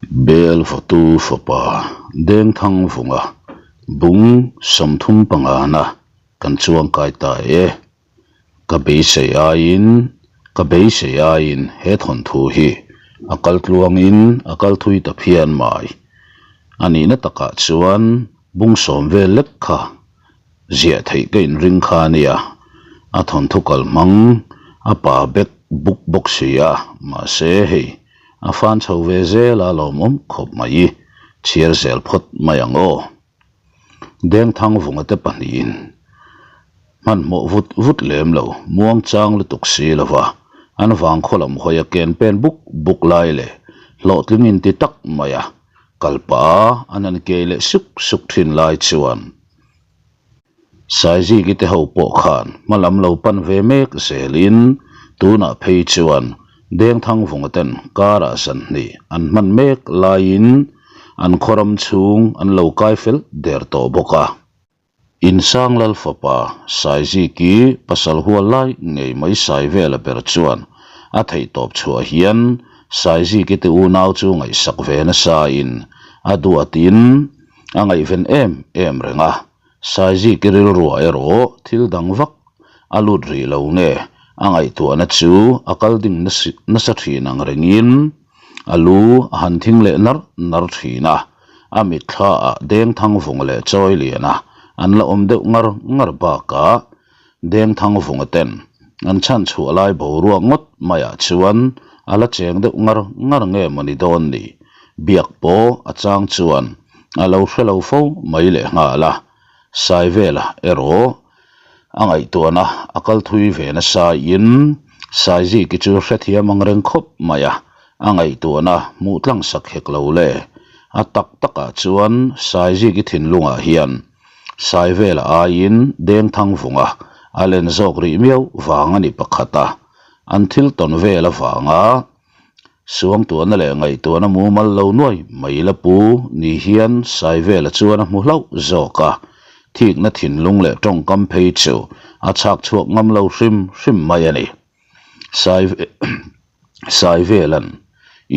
Bel vawtu fapa Dengthangvunga bung 35 na kan chuangkai ta e. Ka beisei aiin ka beisei aiin he thawnthu hi a kal tluangin a kal thui ta phian mai. A nihna takah chuan bung sawm vel lek kha ziah theih ka inring kha a nia. A thawnthu kal hmang a pa bek buk bawk si a, mahse hei a fan chho ve zel a lawmawm khawp mai. Chhiar zel phawt mai ang aw. Dengthangvunga te pahnihin hmanhmawh vut vut lem lo, muangchang lutuk si lova an vangkhaw lam hawi a ken pen buk buk lai leh hlawhtling inti tak mai a kal pah a an han kei leh suk suk thin lai chuan Saiziki te ho pawh khan hma lam lo pan ve mek zelin tunah phei chuan Dengthangvunga ten karah zanhnih an hman mek laiin an khawram chhung an lo kai fel der tawh bawk a. Insang Lal fapa Saiziki pasal hual lai ngei mai Saivela ber chuan a theihtawp chhuah hian Saiziki te unau chu ngaihsak ve nasain a duatin a ngaihven em em reng a. Saiziki rilruah erawh thil dang vak a lut rih lo nge a ngaihtuahna chu a kal ding nasa thin ang rengin a lu a han thing leh nar nar thin a, a mitthla ah Dengthangvunga leh Chawiliana an la awm deuh ngar ngar bakah Dengthangvunga ten an chhan chhuah lai boruak ngawt maiah chuan a la cheng deuh ngar ngar nge mawni dawn ni? Biak pawh a chang chuan a lo hre lo fo mai leh nghal a, Saivela erawh a ngaihtuahna a kal thui ve nasa in Saiziki chu hrethiam ang reng khawp mai a, a ngaihtuahna hmuh tlang sak hek lo le. A tak takah chuan Saiziki thinlungah hian Saivela aiin Dengthangvunga a len zawk rih miau vang a ni pakhat a, an thil tawn vel avanga Suangtuahna leh ngaihtuahna mumal lo nuai mai la pu ni hian Saivela chuan a hmu hlauh zawk a, thikna thinlung leh tawngkam phei chu a chhak chhuak ngam lo hrim hrim mai a ni. Saivela'n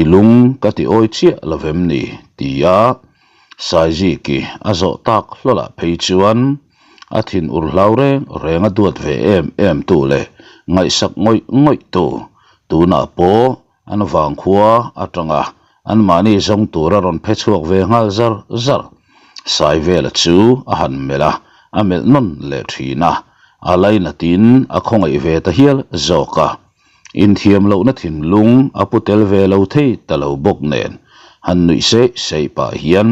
i lung ka ti awi chiah lo vem ni? tia Saiziki a zawh tak hlawlah phei chuan a thin ur hlau reng reng a duat ve em em tu leh ngaihsak ngawih ngawih tu Tunah pawh an vangkhua atanga anmahni zawng tur a rawn phe chhuak ve nghal zar zar. Saivela chu a han melh a, a melh nawn leh thin a, a lainatin a khawngaih ve ta hial zawk a. Inthiam lohna thinlung a pu tel ve lo thei ta lo bawk nen han nuih seih seih pah hian,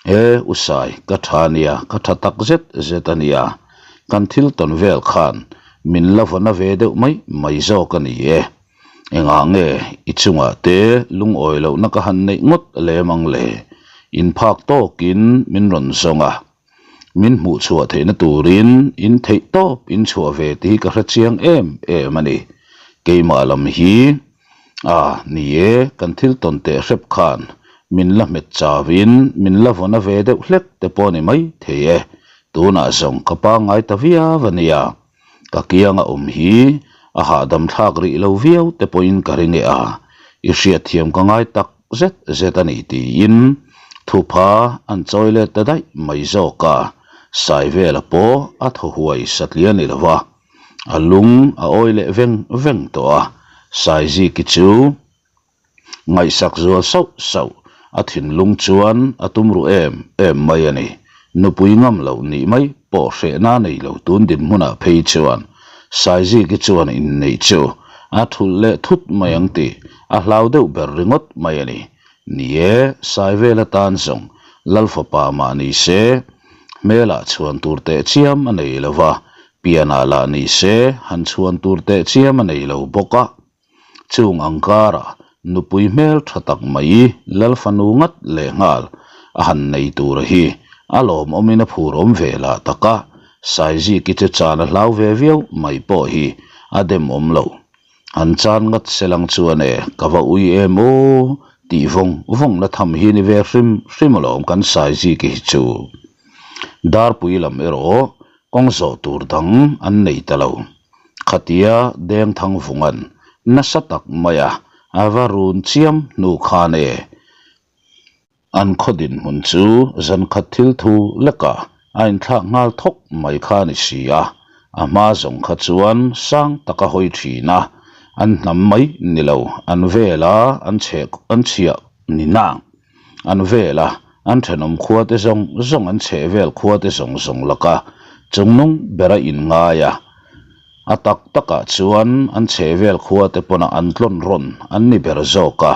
He u Sai, ka tha nia, ka tha tak zet zet a nia. Kan thil tawn vel khan min la va na ve deuh mai mai zawk a ni e. Engah nge i chungah te lungawi lohna ka han neih ngawt lem ang le? Inphak tawkin min rawn zawng a, min hmuh chhuah theihna turin in theih tawp in chhuah ve tih hi ka hre chiang em em a ni. Keimah lam hi a ni e, kan thil tawn teh hrep khan min la hmet chauin min la vaw na ve deuh hlek te pawh a ni mai thei e. Tunah zawng ka pangngai ta viau a nia, ka kianga awm hi a hahdam thlak rih lo viau te pawhin ka ring e a, i hriatthiam ka ngai tak zet zet a ni tiin thupha an chawi let ta daih mai zawk a, Saivela pawh a thaw huai satliah ni lo va, a lung a awi leh veng veng tawh a, Saiziki chu. Ngaihsak zual sauh sauh a thinlung chuan a tum ruh em em mai a ni. Nupui ngam loh nih mai pawh hrehna nei lo tun dinhmunah phei chuan Saiziki chuan inneih chu a thulh leh thut mai ang tih a hlau deuh ber ringawt mai a ni. Ni e, Saivela tan zawng Lalfapa mah ni se, hmelah chhuan tur teh chiam a nei lo va, pianah lah ni se han chhuan tur teh chiam a nei lo bawk a. Chung ang karah nupui hmel tha tak mai Lalfanu ngat leh nghal a han nei tur hi a lawmawmin a phurawm ve lah tak a, Saiziki chu chan a hlau ve viau mai pawh hi a demawm lo. Han chan ngat se lang chuan e, ka va ui em aw tih vawng vawng na tham hi ni ve hrim hrim alawm kan Saiziki hi chu. Darpui lam erawh kawng zawh tur dang an nei ta lo. Khatia Dengthangvunga'n nasa tak maia a va run chiam hnu khan e. An khaw dinhmun chu zan khat thil thu lekah a inthlak nghal thawk mai kha a ni si a, a hma zawng kha chuan sang taka hawi thin a, an hnam mai ni lo, an vela an chhe an chhiah ni nang. An vela an thenawm khua te zawng zawng an chheh vel khua te zawng zawng laka chungnung bera inngai a, a tak takah chuan an chheh vel khua te pawna an tlawn rawn an ni ber zawk a.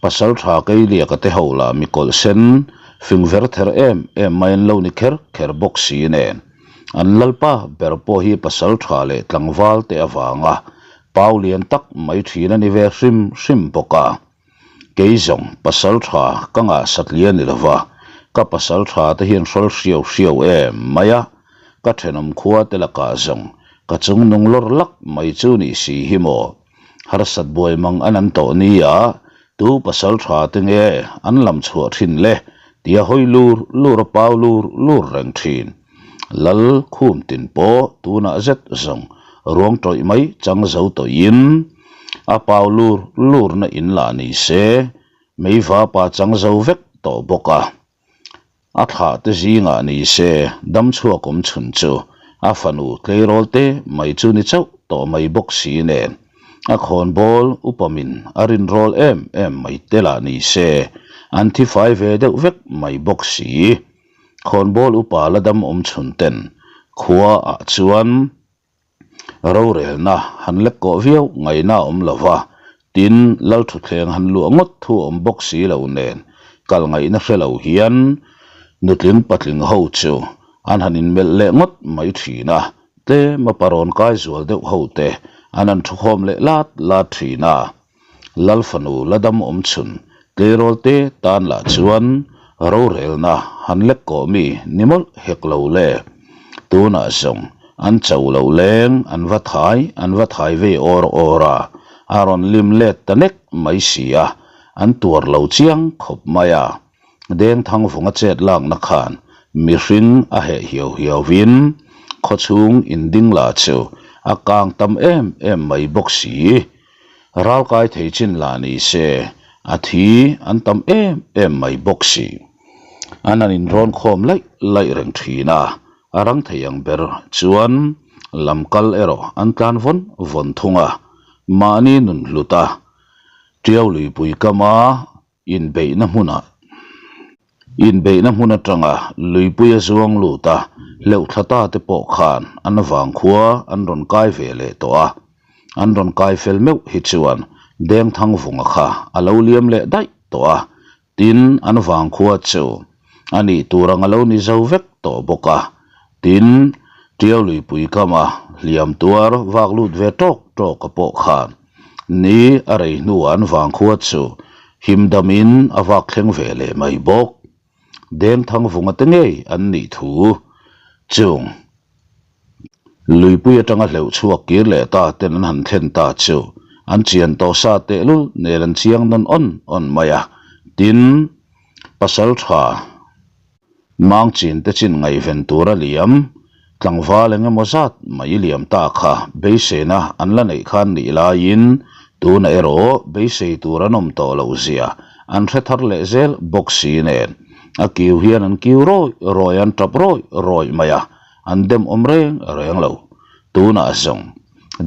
Pasal tha Keiliaka te ho lah mi kawlh sen fing ver ther em em mai an lo ni kher kher bawk si nen. An lalpa ber pawh hi pasal tha leh tlangval te avanga pau lian tak mai thin a ni ve hrim hrim bawk a. Kei zawng pasal tha ka ngah satliah ni lova, ka pasal tha te hian hrawl hriau hriau em mai a, ka thenawm khua te lakah zawng ka chungnung lawr lak mai chu nih si hi maw. Harsat buai mang an an tawh nia, tu pasal tha te nge an lam chhuah thin le tia hawi lur lur a pau lur lur reng thin. Lal khum tin pawh tunah zet zawng ruang tawih mai chang zo tawhin a pau lur lurna in lah ni se, meiva pa chang zo vek tawh bawk a. A thlah te zingah ni se dam chhuak awm chhun chu a fanu tleirawl te mai chu ni chauh tawh mai bawk si nen a khawnbawl upa min a rinrawl em em mai te lah ni se an thi fai ve deuh vek mai bawk si. Khawnbawl upa la dam awm chhun ten khua ah chuan Rorelna han lek kawh viau ngaihna a awm lo va, tin Lalthuthleng han luah ngawt thu a awm bawk si lo nen kal ngaihna hre lo hian nutling patling ho chu an han inmelh leh ngawt mai thin a, tlem a parawn kai zual deuh ho te an han thukhawm leh lat lat thin a. Lal fanu la dam awm chhun tleirawl te tan lah chuan rorelna han lek kawh mi ni mawlh hek lo le. Tunah zawng an cho lo leng an va thai an va thai vei awr awr a, a rawn lim let ta nek mai si a, an tuar lo chiang khawp mai a. Dengthang vunga chet lakna khan mihring a heh hiau hiauin khawchhung inding lah chu a kang tam em em mai bawk si. Ralkai thei chin lah ni se, a thi an tam em em mai bawk si. An han inrawn khawm laih laih reng thin a, a rang thei ang ber chuan lam kal erawh an tlan vawn vawn thung a, mahni nun hlut a, Tiau luipui kama Inbeihna hmunah Inbeihna hmun atanga luipuia zuang lut a, hleuhthla ta te pawh khan an vangkhua an rawn kai ve leh tawh a. An rawn kai fel meuh hi chuan Dengthangvunga kha a lo liam leh daih tawh a, tin an vangkhua chu a nih tur ang a lo ni zo vek tawh bawk a. Tin, Tiau luipui kama hliam tuar vak lut ve tawk tawk a pawh khan ni a rei hnuah an vangkhua chu him damin a vak thleng ve leh mai bawk. Dengthang vunga te ngei an nih thu chung luipui atanga hleuh chhuak kir leh ta ten an han thlen ta chu an chian tawh sa tehlul nen an chiang nawn awn awn mai a. Tin, Pasaltha. Mang chin te chin ngaihven tur a liam, tlangval eng emaw zat mai liam ta kha beiseina an la neih khan nih laiin tunah erawh beisei tur an awm tawh loh zia an hre thar leh zel bawk si nen a kiu hian an kiu rawih rawih an tap rawih rawih mai a, an dem awm reng reng lo. Tunah zawng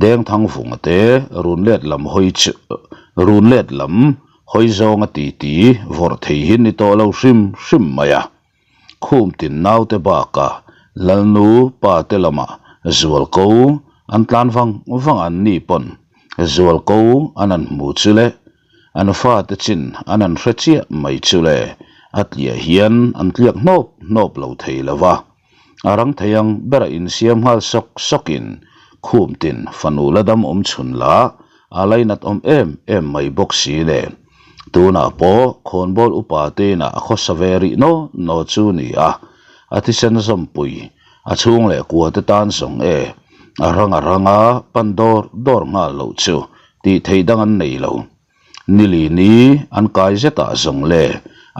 Dengthangvunga te run let lam hawi chu run let lam Hawi zawnga titi vawrh thei hi ni tawh lo hrim hrim mai a. Khum tin naute bakah Lalnu pa te lamah zualko an tlan vang vang an ni pawn zualko an an hmu chu le, an fate chin an an hre chiah mai chu le, a tliah hian an tliak hnawp hnawp lo thei lo va. A rang thei ang berah insiam nghal sawk sawkin khum tin fanu la dam awm chhun la a lainat awm em em mai bawk si le. Tunah pawh khawnbawl upa te inah a khawsa ve rih naw naw chu ni a, a thisen zawmpui a chhung leh kua te tan zawng e a rang a ranga pan dawr dawr nghal loh chu tih theih dang an nei lo. Nili ni an kai zetah zawng le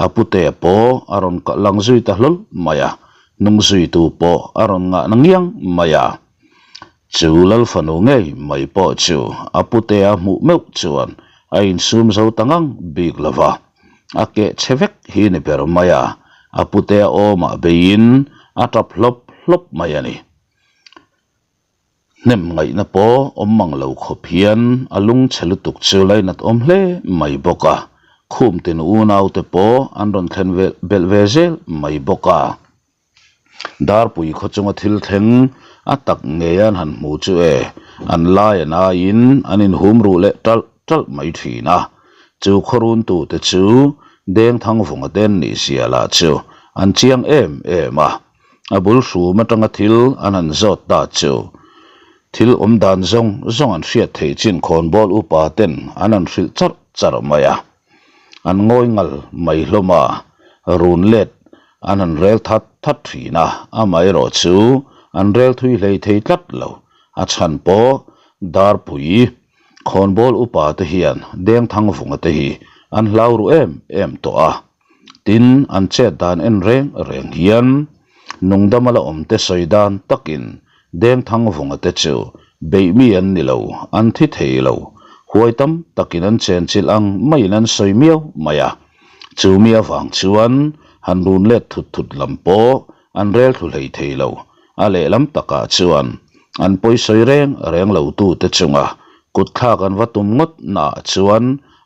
a pute pawh a rawn lang zui ta hlawl mai a, hnung zuitu pawh a rawn ngah na ngiang mai a. Chu Lal fanu ngei mai pawh chu a putea hmuh meuh chuan a insum zo ta ngang bik lo va. A keh chhe vek hi ni ber mai a, a putea awmah beiin a tap hlawp hlawp mai a ni. Hnem ngaihna pawh awm mang lo khawp hian a lung chhe lutuk chu lainat awm hle mai bawk a, khum tin unaute pawh an rawn thlen belh ve zel mai bawk a. Darpui khaw chunga thil thleng a tak ngei an han hmu chu e, an lai an aiin an inhum ruh leh ṭalh ṭalh mai ṭhin a. Chu khaw runtute chu Dengthangvunga te an nih zia lah chu an chiang em em a. A bul hrum atanga thil an han zawt ta chu thil awm dan zawng zawng an hriat theih chin khawnbawl upa ten an han hrilh charh charh mai a. An ngawi ngal mai hlawm a, run let an han rel that that thin a, amaherawh chu an rel thui hlei thei tlat lo. A chhan pawh Darpui khawnbawl upa te hian Dengthangvunga te hi an hlau ru em em tawh a. Tin, an chet dan en reng reng hian nungdama la awm te sawi dan takin Dengthangvunga te chu beih mi an ni lo, an thi thei lo, huai tam takin an chenchilh ang maiin an sawi miau mai a. Chu mi avang chuan han run let thut thut lam pawh an rel thlu hlei thei lo. A lehlam takah chuan an pawisawi reng reng lo tute chunga kutthlak an va tum ngawt naah chuan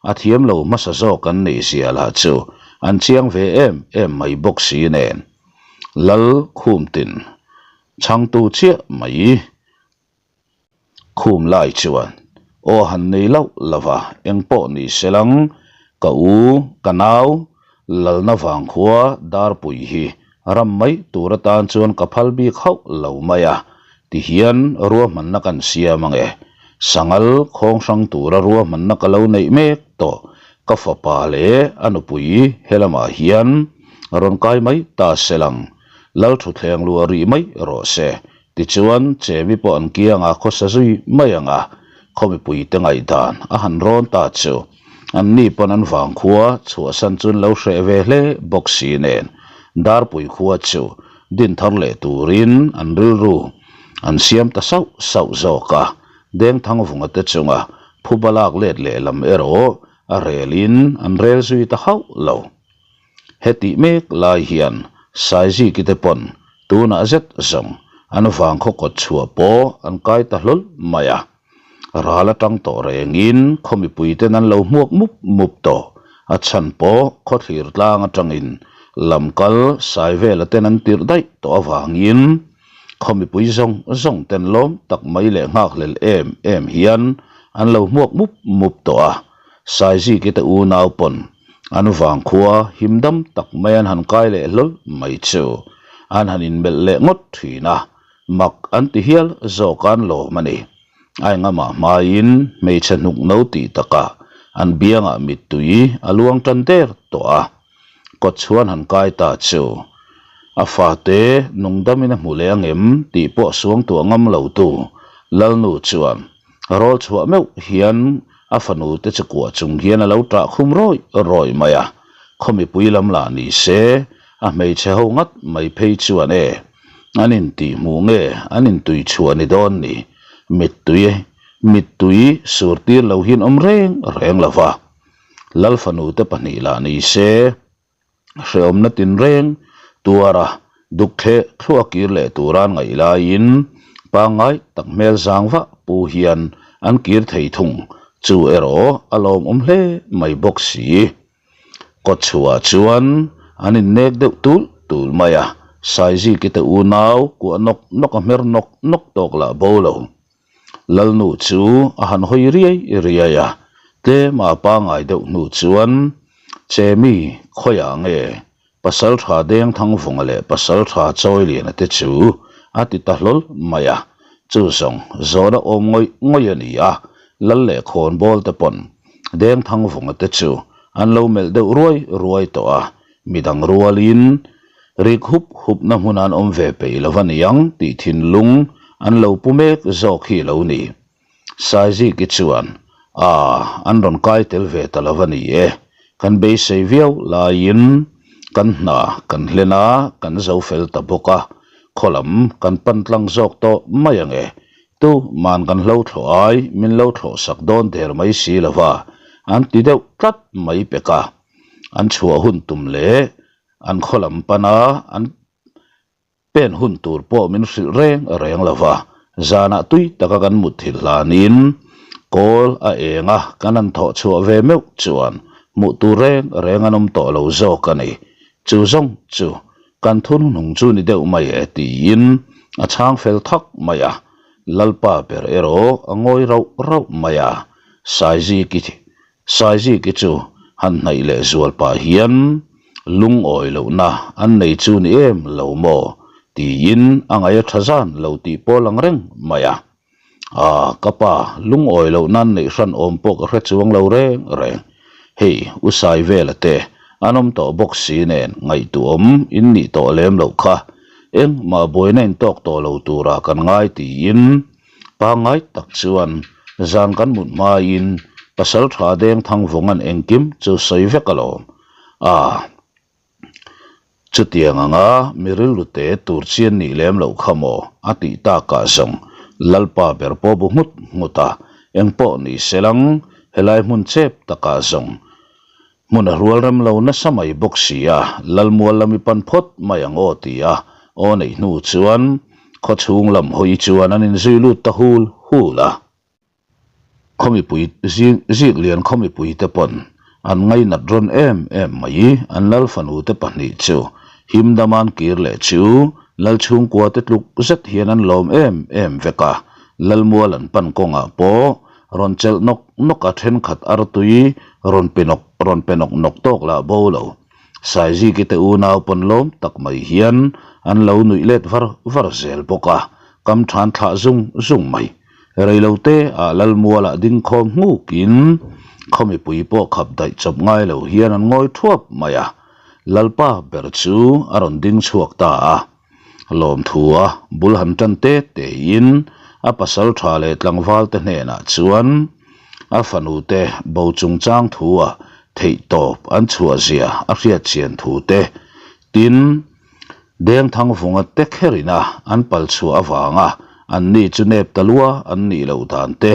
a thiam lo hmasa zawk an nih zia lah chu an chiang ve em em mai bawk si nen. Lal Khumtin chhangtu chiah mai. Khum lai chuan aw han nei loh lova eng pawh ni se lang, ka u, ka nau, lalna vangkhua Darpui hi ram mai tur atan chuan ka phal bik hauh lo mai a, tihian ruahmanna kan siam ange. Sangal khawng hrang tura ruahmanna ka lo neih mek tawh, ka fapa leh a nupui helamah hian rawn kai mai ta se lang, Lalthuthleng luah rih mai rawh se. Tichuan, Chemi pawh an kiangah khawsa zui mai ang a, khaw mipuite ngaihdan a han rawn ta chu anni pawn an vangkhua chhuahsan chu an lo hreh ve hle bawk si nen Darpui khua chu din thar leh turin an rilru an siam ta sauh sauh zawk a, Dengthangvunga te chunga phuba lak let lehlam erawh a relin an rel zui ta hauh lo. Hetih mek lai hian Saiziki te pawn tunah zet zawng an vangkhaw kawt chhuah pawh an kai ta hlawl mai a. Ral atang tawh rengin khaw mipui ten an lo hmuak mup mup tawh. A chhan pawh khawthlir tlang atangin lamkal Saivela ten an tirh daih tawh avangin khaw mipui zawng zawng ten lawm tak mai leh nghakhlel em em hian an lo hmuak mup mup tawh a. Saiziki te unau pawn An vangkhua him dam tak mai an han kai leh hlawl mai chu an han inmelh leh ngawt thin a, mak an ti hial zawk an lawm a ni. A engamah hmaiin hmeichhe hnuk no tih takah an biangah mittui a luang tan der tawh a, kawtchhuan han kai ta chu a fate nungdamin a hmu leh angem tih pawh suangtuah ngam lo tu Lalnu chuan Rawl chhuah meuh hian a fanu te chu kuah chung hian a lo ṭah khum rawih rawih mai a, khaw mipui lam lah ni se, a hmeichhe ho ngat mai phei chuan e, an intih hmuh nge an intui chhuah ni dawn ni, mittui mittui sur tir lo hian awm reng reng lo va, Lal fanu te pahnih lah ni se. Hrehawmna tinreng tuara duk thleh thluah kir leh tura an ngaih laiin pangngai tak hmel zang vah pu hian an kir thei thung. Chu erawh a lawmawm hle mai bawk si. Kawtchhuah chuan an innek deuh tul tul mai a, Saiziki te unau kuah nawk nawk a hmer nawk nawk tawk lah bo lo. Lalnu chu a han hawi riai riai a, tlema pangai deuh hnu chuan, Chemi, khawiah nge Pasaltha Dengthangvunga leh Pasaltha Chawiliana te chu a ti ta hlawl mai a, chu zawng zawhna awm ngawih ngawih a ni a, Lal leh Khawnbawl te pawn Dengthangvunga te chu an lo melh deuh ruai ruai tawh a, midang rualin Rik hup hupna hmun an awm ve peih lo a niang tih thinlung an lo pu mek zawk hi lo ni. Saiziki chuan, Aa, an rawn kai tel ve ta lo a ni e. Kan beisei viau laiin kan hna kan hlen a, kan zo fel ta bawk a, khaw lam kan pan tlang zawk tawh mai ang e. Tu man kan hlo thlawh ai min lo thlawh sak dawn der mai si lo va, an ti deuh tlat mai pek a. An chhuah hun tum leh an khaw lam pana an Pen hun tur pawh min hrilh reng reng lo va, zanah tui taka kan mut thil hlanin kawl a eng a, kan han thawh chhuah ve meuh chuan hmuh tur reng reng an awm tawh lo zawk a ni. Chu zawng chu kan thunhnung chu ni deuh mai e tiin a chhang fel thak mai a, Lalpa ber erawh a ngawi rauh rauh mai a, Saiziki Saiziki chu han hnaih leh zual pah hian lungawi lohna an nei chu ni em lo maw tiin a ngaih a tha zan lo tih pawl ang reng mai a. Aa ka pa, lungawi lohna an neih hran awm pawh ka hre chuang lo reng reng. Hei u Saivela te an awm tawh bawk si nen ngaihtuahawm in nih tawh lem loh kha. Engmah buaina in tawk tawh lo turah kan ngai tiin Pangngai tak chuan zan kan mut hmain pasal tha deng thang vawng an engkim chu sawi vek alawm. A, chutiang anga mi rilru te tur chian nih lem loh kha maw a tih takah zawng Lalpa ber pawh bu nghut nghut a, engpawh ni selang helai hmun chep takah zawng Hmun a rual rem lo nasa mai bawk si a, Lalmual lam i pan phawt mai ang aw ti a aw neih hnu chuan khaw chhung lam hawi chuan an inzui lut ta hul hul a. Khaw mipui zing Ziklian khaw mipui te pawn an ngainat rawn em em mai, an lal fanu te pahnih chu himdam an kir leh chu lal chhungkua te tluk zet hian an lawm em em vek a, Lalmual an pan kawngah pawh Rawn chelh nawk nawk a thenkhat artui rawn pe nawk rawn pe nawk nawk tawk lah bo lo. Saiziki te unau pawn lawm tak mai hian an lo nuih let var var zel bawk a, kam than thlah zung zung mai. Reilote ah Lalmualah ding khawm nghukin khaw mipui pawh khap daih chawp ngai lo hian an ngawi thuap mai a, Lalpa ber chu a rawn ding chhuak ta a. Lawmthua bul han tan te tein a pasal tha leh tlangval te hnenah chuan a fanu te bo chungchang thua theihtawp an chhuah zia a hriat chian thu te, tin, Dengthang vunga te kherina an pal chhuah avanga an ni chu nep ta lua an nih loh dan te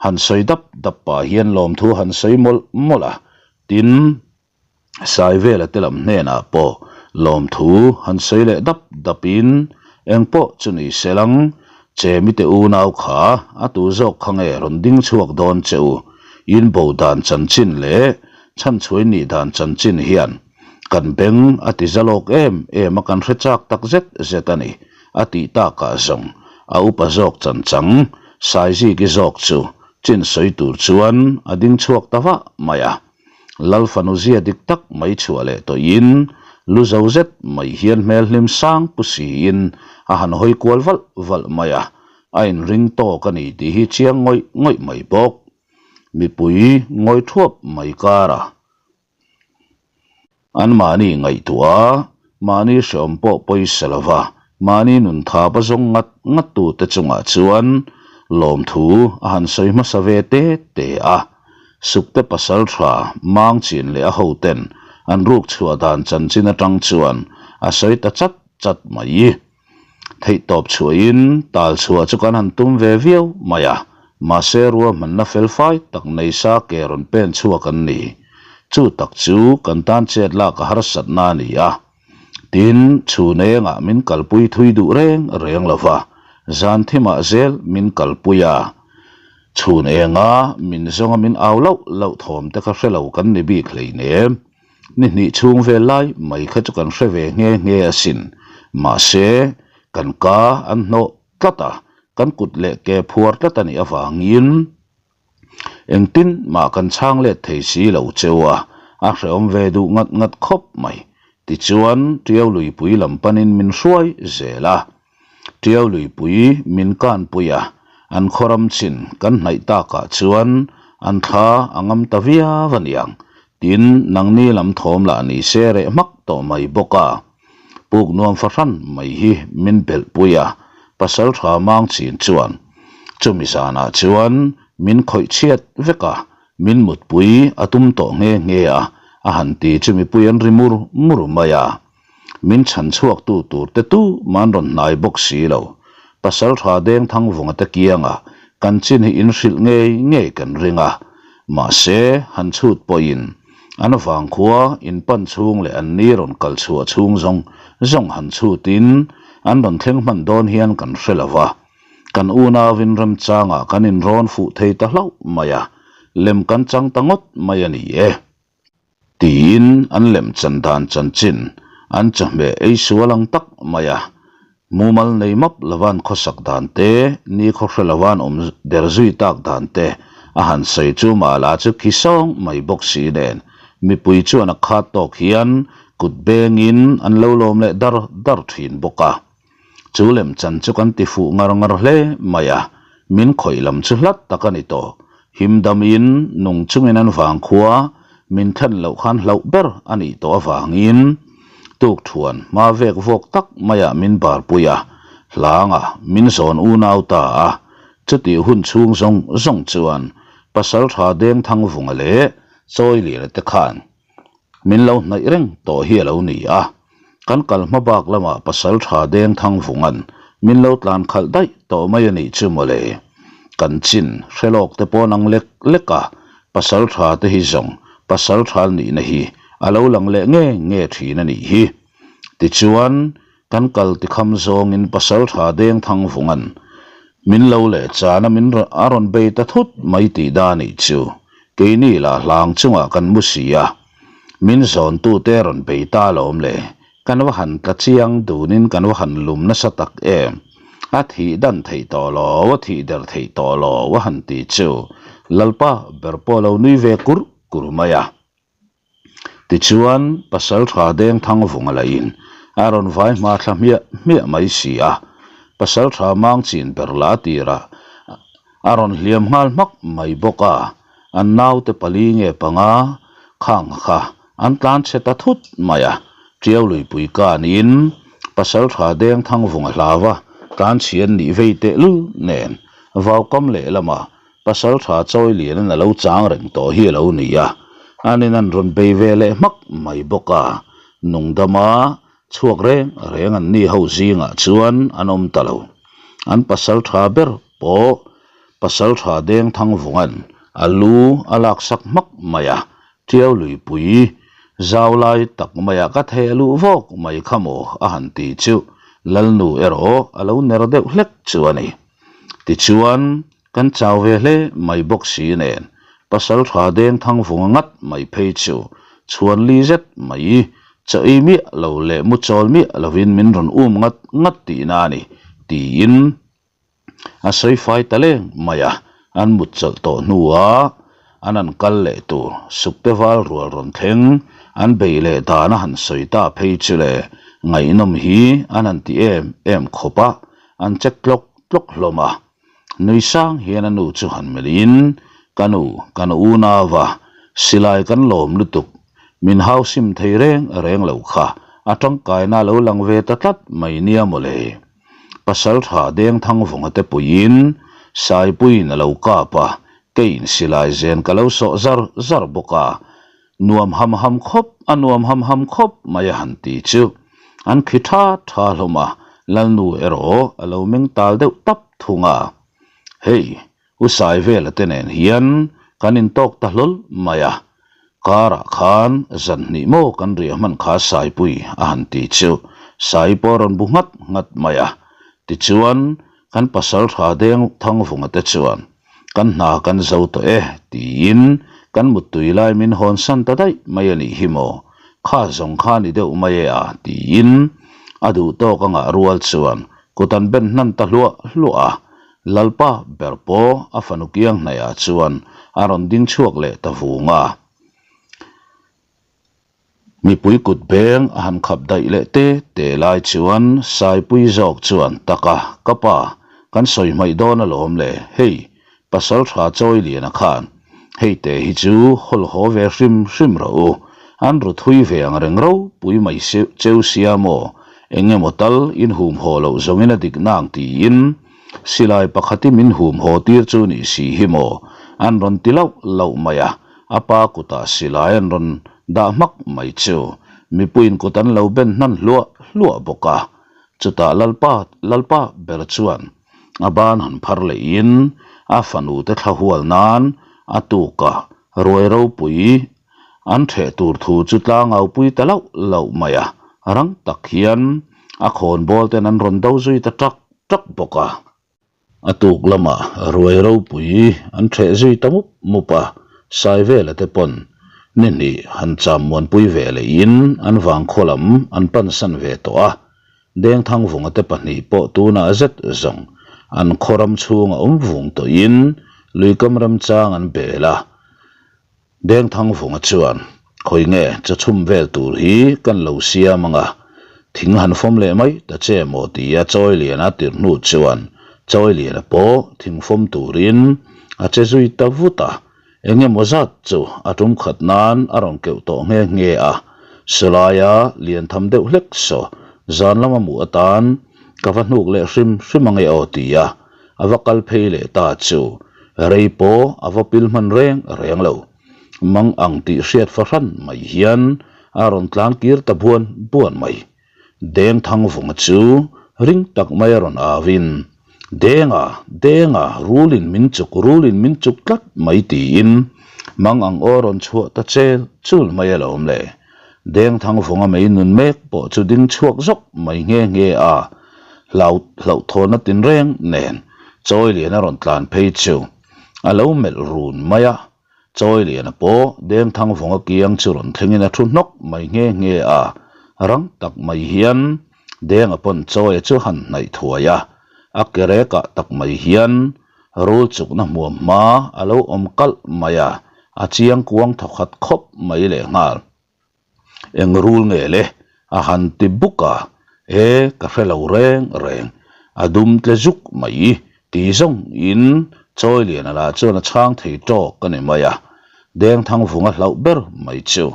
han sawi dap dap pah hian lawmthu han sawi mawlh mawlh a, tin, Saivela te lam hnenah pawh lawmthu han sawi leh dap dapin engpawh chu ni se lang, Chemi te unau kha a tu zawk kha nge rawn ding chhuak dawn che u, in bo dan chanchin leh chhanchhuai nih dan chanchin hian kan beng a ti za lawk em em a kan hre chak tak zet zet a ni a tih takah zawng a upa zawk chanchang Saiziki zawk chu chin sawi tur chuan a ding chhuak ta vah mai a. Lal fanu zia dik tak mai chhuah leh tawhin lu zo zet mai hian hmel hlim sang pu siin a han hawi kual valh valh mai a, a inring tawk a ni tih hi chiang ngawih ngawih mai bawk. Mipui ngawi thuap mai kara. Anmahni ngaihtuah a, mahni hreawm pawh pawisa lo va, mahni nun thap a zawng ngat ngat tute chungah chuan lawmthu a han sawi hmasa ve te te a. Sukte pasal tha mang chin leh a hoten an ruk chhuah dan chanchin atang chuan a sawi ta chat chat mai. Theihtawp chhuahin tal chhuah chu kan han tum ve viau mai a, mahse ruahmanna felfai tak nei sa ke rawn pen chhuak an ni. Chu tak chu kan tan chet lak a harsatna a ni a. Tin, chhun engah min kalpui thui duh reng reng lo va, zan thimah zel min kalpui a. Chhun enga min zawnga min au loh loh thawm te kha hre lo kan ni bik hleinem. Ni hnih chhung vel lai mai kha chu kan hre ve nghe nghe asin. Mahse, kan ka an hnawh tlat a, kan kut leh ke phuar tlat a nih avangin engtin mah kan chhang let thei si lo cheu a, a hrehawm ve duh ngat ngat khawp mai. Tichuan, Tiau luipui lam panin min hruai zel a. Tiau luipui min kanpui a, an khawram chin kan hnaih takah chuan an thla a ngam ta viau a niang. Tin, nangni lam thawm lah ni se reh hmak tawh mai bawk a. Puk nuam fahran mai hi min belhpui a, pasal tha mang chin chuan chumi zanah chuan min khawih chhiat vek a, min mutpui a tum tawh nghe nghe a, a han ti chu mipui an ri mur mur mai a. Min chhan chhuak tu tur te tu man rawn hnai bawk si lo. Pasal tha deng thang vunga te kianga kan chin hi in hrilh ngei ngei kan ring a. Mahse, han chhut pawhin. An vangkhua in pan chhung leh an ni rawn kal chhuah chhung zawng zawng han chhutin an rawn thleng hman dawn hian kan hre lo va. Kan unauin remchangah kan inrawn fuh thei ta hlauh mai a, lem kan chang ta ngawt mai a ni e. Tiin an lemchan dan chanchin an chawhmeh ei sual ang tak mai a, mumal nei map lova an khawsak dan te, ni khawhre lova an awm der zui tak dan te a han sawi chu Mala chu khi sawng mai bawk si nen mipui chuan a khat tawk hian kut bengin an lo lawm leh dar dar thin bawk a. Chu lemchan chu kan ti fuh ngar ngar hle mai a, min khawih lam chu hlat tak a ni tawh. Him damin nung chungin an vangkhua min thlen loh khan hlauh ber a nih tawh avangin tukthuan hma vek vawk tak maiah min barpui a, hlanga min zawn unau ta a. Chutih hun chhung zawng zawng chuan Pasaltha Dengthangvunga leh Chawiliana te khan Min lo hnaih reng tawh hi a lo ni a, kan kal hma bak lamah pasal tha deng thang vunga'n min lo tlan khalh daih tawh mai a nih chu mawle. Kan chin hre lawk te pawn ang lek lek a, pasal tha te hi zawng pasal tha nihna hi a lo lang leh nge nge thin a nih hi. Tichuan, Kan kal tikham zawngin Pasaltha Dengthang vunga'n min lo leh chana min a rawn bei ta thut mai tih da nih chu keini lah hlang chungah kan mu si a, min zawntute rawn bei ta alawm le, kan va han tla chiang dunin kan va han lum nasa tak em, a thih dan theih tawh lo, a thih der theih tawh lo a han ti chu Lalpa ber pawh lo nui ve kur kur mai a. Tichuan, Pasaltha Dengthangvunga lahin a rawn vai hma thla hmiah hmiah mai si a, Pasaltha Mangchin ber la tirah a rawn hliam nghal hmak mai bawk a, an naute pali nge panga khang kha an tlan chhe ta thut mai a, Tiau luipui kanin Pasaltha Dengthangvunga hlava tlan chhian nih vei tehlul nen vaukam lehlamah Pasal tha chawi lianin a lo chang reng tawh hi a lo ni a, anin an rawn bei ve leh hmak mai bawk a, nungdama chhuak reng reng an ni ho zingah chuan an awm ta lo. An pasal tha ber pawh pasal tha deng Thangvunga'n a lu a laksak hmak mai a, Tiau luipui zau lai tak maiah ka theh luh vawk mai kha maw a han ti chu Lalnu erawh a lo ner deuh hlek chu a ni. Tichuan, kan chau ve hle mai bawk si nen, pasal tha deng thang vunga ngat mai phei chu chhuan li zet mai, chaw ei miah lo leh mu chawl miah lovin min rawn um ngat ngat tihna a ni, tiin a sawi fai ta leng mai a. An mut chawlh tawh hnuah an an kal leh tur sukte val rual rawn thleng an bei leh dan a han sawi ta phei chu le, ngaihnawm hi an han ti em em khawp a. An che tlawk tlawk hlawm a, nui sang hian a nu chu han melhin, Ka nu, kan unau a, silai kan lawm lutuk, min hausim thei reng reng lo kha, a tangkaina a lo lang ve ta tlat mai nia mawle. Pasal tha Dengthang vawnga te puiin Saipuiin a lo kap a, keiin silai zen ka lo sawh zar zar bawk a, Nuam ham ham khawp, a nuam ham ham khawp mai a han ti chu an khi tha tha hlawm a, Lalnu erawh a lo meng tal deuh tap thung a. Hei, U Saivela te nen hian kan intawk ta hlawl mai a, karah khan zan hnih maw kan riah hman kha Saipui a han ti chu Sai pawh a rawn bu nghat nghat mai a, tichuan kan pasal tha deng Thangvunga te chuan Kan hna kan zo tawh e, tiin kan muttui lai min hawn san ta daih mai a nih hi maw? Kha zawng kha ni deuh mai e a, tiin a duh tawk a ngah rual chuan kut an ben hnan ta hluah hluah a. Lalpa ber pawh a fanu kiang hnaihah chuan a rawn ding chhuak leh ta vung a. Mipui kut beng a han khap daih leh te te lai chuan Saipui zawk chuan taka ka pa kan sawi hmaih dawn alawm le, hei pasal tha chawi liana khan hei te hi chu hawl haw ve hrim hrim rawh u, an ru thui ve ang reng ropui mai cheu sia maw, eng emaw tal in hum haw loh zawngin a dik nang tiin silai pakhat i min hum haw tir chu nih si hi maw an rawn ti lauh lauh mai a. A pa kutah silai an rawn dah hmak mai chu mipuiin kut an lo ben hnan hluah hluah bawk a. Chutah Lalpa Lalpa ber chuan a ban han phar lehin a fanute thla hual nan a tukah ruai ropui. An ṭheh tur thu chu tlangau pui ta lauh lauh mai a, rang tak hian a khawnbawl ten an rawn do zui ta ṭak ṭak bawk a. A tuk lamah ruai ropui an ṭheh zui ta mup mup a, Saivela te pawn ni hnih han cham muanpui ve lehin an vangkhaw lam an pansan ve tawh a, Dengthangvunga te pahnih pawh tunah zet zawng an khaw ram chhunga awm vung tawhin luikam remchang an bel a. Dengthangvunga chuan, Khawi nge chawchhum vel tur hi kan lo siam ang a, thing han fawm leh mai ta che maw tia Chawiliana tirh hnu chuan Chawiliana pawh thing fawm turin a che zui ta vut a, Eng emaw zat chu a tum khat nan a rawn keuh tawh nghe nghe a, Sulaia lian tham deuh hlek saw zan lama hmuh atan ka va hnuk leh hrim hrim ange aw tia a va kal phei leh ta chu rei pawh a va pil hman reng reng lo. Mang ang tih hriat fahran mai hian a rawn tlan kir ta buan buan mai. Deng Thangvunga chu ring tak mai a rawn au in, Denga, Denga, rulin min chuk, rulin min chuk tlat mai tiin mang ang aw rawn chhuah ta chel chul mai a lo awm le. Deng Thangvunga mei nun mek pawh chu ding chhuak zawk mai nghe nghe a, hlau hlauhthawnna tinreng nen Chawilian a rawn tlan phei chu a lo melh run mai a. Chawiliana pawh Dengthangvunga kiang chu rawn thlengin a thu hnawk mai nghe nghe a, rang tak mai hian Denga pawn Chawia chu han hnaih thuai a, a ke rekah tak mai hian rul chukna hmuam hma a lo awm kalh mai a, a chiang kuang thawkhat khawp mai lehnghal. Eng rul nge le? A han ti buk a, E, ka hre lo reng reng, a dum tle zuk mai ti zawng in Chawiliana lah chuan a chhang thei tawk a ni mai a. Dengthangvunga hlauh ber mai chu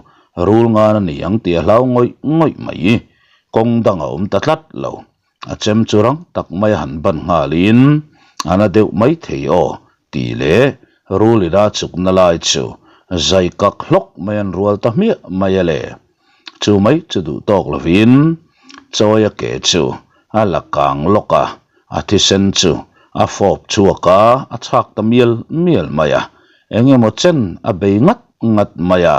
rul ngan a ni ang tih a hlau ngawih ngawih mai, kawng dang a awm ta tlat lo. A chem chu rang tak mai a han ban nghalin a na deuh mai thei aw tih leh rulina chukna lai chu zai kak hlawk mai an rual ta hmiah mai a le. Chu mai chu duh tawk lovin Chawia ke chu a la kang lawk a, a thisen chu a fawp chhuak a, a chhak ta mial mial mai a, eng emaw chen a bei ngat ngat mai a,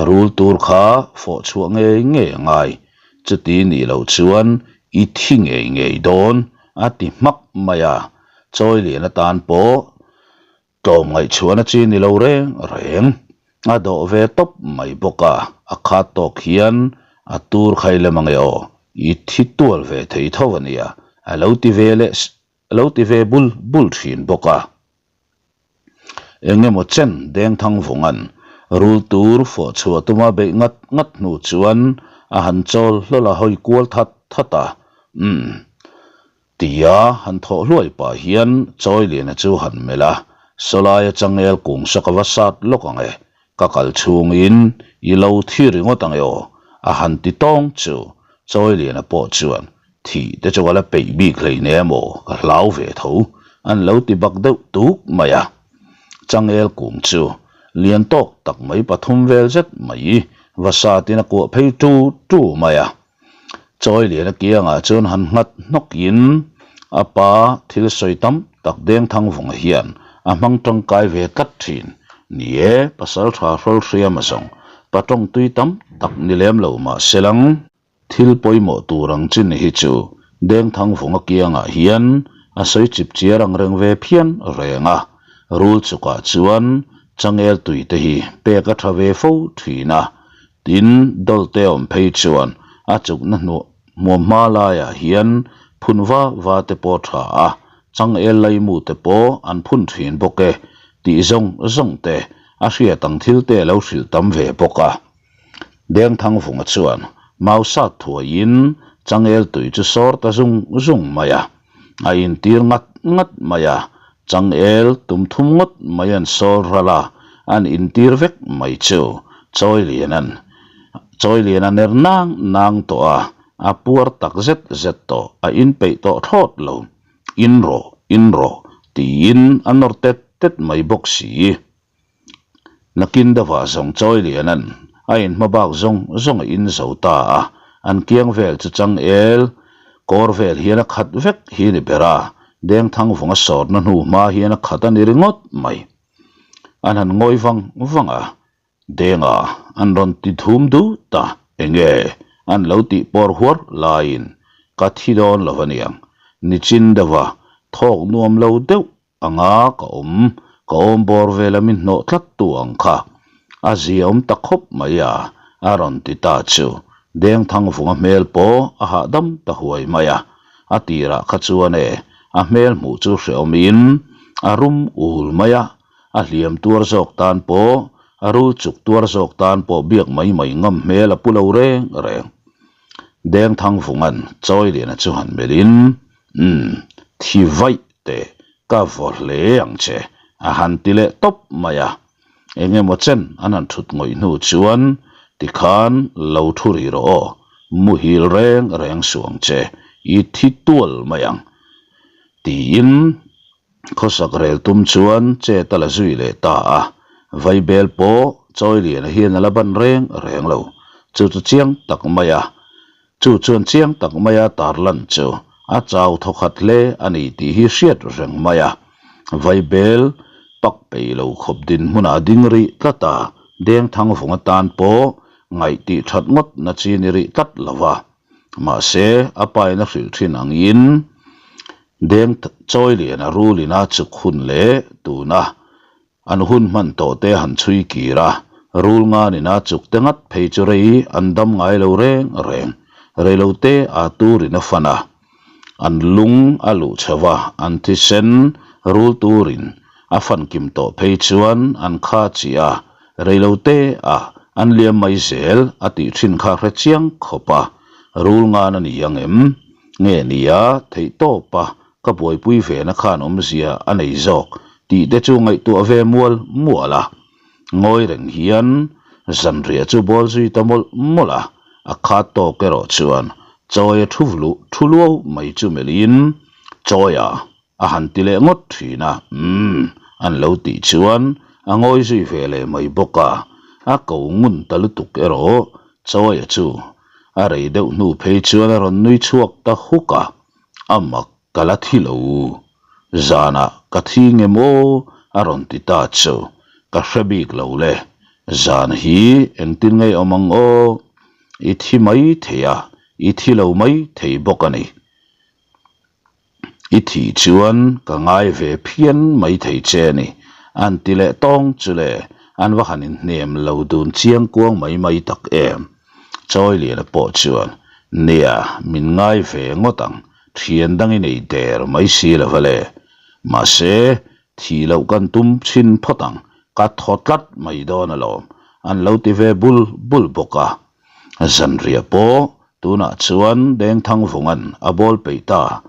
rul tur kha fawh chhuah ngei ngei a ngai. Chuti nih loh chuan i thi ngei ngei dawn a ti hmak mai a, Chawilian atan pawh tlawm ngaihchhuahna chi ni lo reng reng a dawh ve tawp mai bawk a, a khat tawk hian a tur khai lem ange aw, i thi tual ve thei tho a nia a lo ti ve leh a lo ti ve bul bul thin bawk a. Eng emaw chen Dengthangvunga'n rul tur fawh chhuah tuma beih ngat ngat hnu chuan a han chawl hlawl a hawi kual that that a, Umm. Tia han thawh hluai pah hian Chawiliana chu han melh a, Sawlaia changel kung sa ka va sat lawk ang e, ka kal chhungin i lo thi ringawt ang e aw, a han ti tawng chu Chawiliana pawh chuan Thih te chu ka la peih bik hleinem aw, ka hlau ve tho, an lo ti bak deuh tuk mai a. Changel kung chu lian tawk tak mai pathum vel zet mai va satin a kuah phei tu tu mai a. Chawiliana kiangah chuan han nghat hnawkin a pa thil sawi tam tak Dengthangvunga hian a hmang tangkai ve tlat thin. Ni e, pasal tha hrawl hriama zawng patawng tui tam tak ni lem lo mah se lang. Thil pawimawh tur ang chin hi chu Dengthangvunga kiangah hian a sawi chip chiar ang reng ve phian reng a, rul chukah chuan changel tui te hi pek a tha ve fo thin a, tin dawlte awm phei chuan a chukna hnuah hmuamhma laiah hian phun va va te pawh a tha a, changel laimu te pawh an phun thin bawk e tih zawng zawng te a hriat ang thil te a lo hrilh tam ve bawk a. Dengthangvunga chuan Mausat thuaiin changel tui chu sawr ta zung zung mai a, a intir ngat ngat mai a, changel tum thum ngawt mai an sawr ral a, an intir vek mai chu Chawiliana'n Chawiliana ner nang nang tawh a, a puar tak zet zet tawh, a inpeih tawh thlawt lo, in rawh, in rawh tiin a nawr tet tet mai bawk si. Nakin deuhah zawng Chawiliana'n a inhma bak zawng zawng a in zo ta a, an kiang vel chu changel kawr vel hian a khat vek hi ni ber a, Dengthangvunga sawrna hnu hma hian a khat a ni ringawt mai. An han ngawi vang vang a. Denga an rawn ti thum dut a, enge an lo tih pawr huar laiin ka thi dawn lo aniang, nichin deuha thawk nuam lo deuh anga ka awm, ka awm bawr vela min hnawh tlat tu ang kha a zia awm ta khawp mai a, a rawn ti ta chu Dengthangvunga hmel pawh a hahdam ta huai mai a, a tirah kha chuan e a hmel hmuh chu hrehawmin a rum ul mai a, a hliam tuar zawk tan pawh, a rul chuk tuar zawk tan pawh biak mai mai ngam hmel a pu lo reng reng. Dengthangvunga'n Chawiliana chu han melhin, Umm, thi vaih teh, ka vaw hle ang che, a han ti leh tawp mai a. Eng emaw chen an han thut ngawih hnu chuan, Tikhan lo thu rih rawh aw, muhil reng reng suh ang che, i thi tual mai ang, tiin Khawsak rel tum chuan chet a la zui leh ta a, Vaibel pawh Chawiliana hian a la ban reng reng lo. Chu chu chiang tak mai a, chu chuan chiang tak maia tarlan chu a chau thawkhat hle a ni tih hi hriat reng mai a. Vaibel pak peih lo khawp dinhmunah a ding rih tlat a, Dengthangvung atan pawh ngaih tih that ngawt na chi ni rih tlat lo va. Mahse, a pain a hrilh thin angin Deng Chawiliana rulin a chuk hun leh tuna an hun hman tawh te han chhui kir a, rul nganin a chuk te ngat phei chu rei an dam ngai lo reng reng. Reilo te a turin a fan a, an lung a luh chho a, an thisen rul turin a fan kim tawh phei chuan an kha chiah a, Reilote ah an liam mai zel a tih thin kha hre chiang khawp a, rul ngan a ni ang em? Nge nia theih tawp a ka buaipui ve na khan awmzia a nei zawk tih te chu ngaihtuah ve mual mual a. Ngawi reng hian zanriah chu bawl zui ta mawlh mawlh a, a khat tawk erawh chuan Chawia thu luh thu luau mai chu melhin Chawia A han ti leh ngawt thin a, Umm, an lo tih chuan a ngawi zui ve leh mai bawk a, a ko ngun ta lutuk erawh Chawia chu a rei deuh hnu phei chuan a rawn nui chhuak ta huk a, A mak ka la thi lo, zanah ka thi nge maw? a rawn ti ta chu ka hre bik lo le, zan hi engtin ngei awm ang aw? I thi mai thei a, i thi lo mai thei bawk a ni. I thih chuan ka ngai ve phian mai thei che a ni, an ti leh tawng chu le, an va han inhnem lo dun chiang kuang mai mai tak em. Chawiliana pawh chuan, Nia, min ngai ve ngawt ang, thian dang i nei der mai si lo va le. Mahse, thih loh kan tum chhin phawt ang, ka thaw tlat mai dawn alawm, an lo ti ve bul bul bawk a. Zanriah pawh tunah chuan Dengthangvunga'n a bawl peih ta.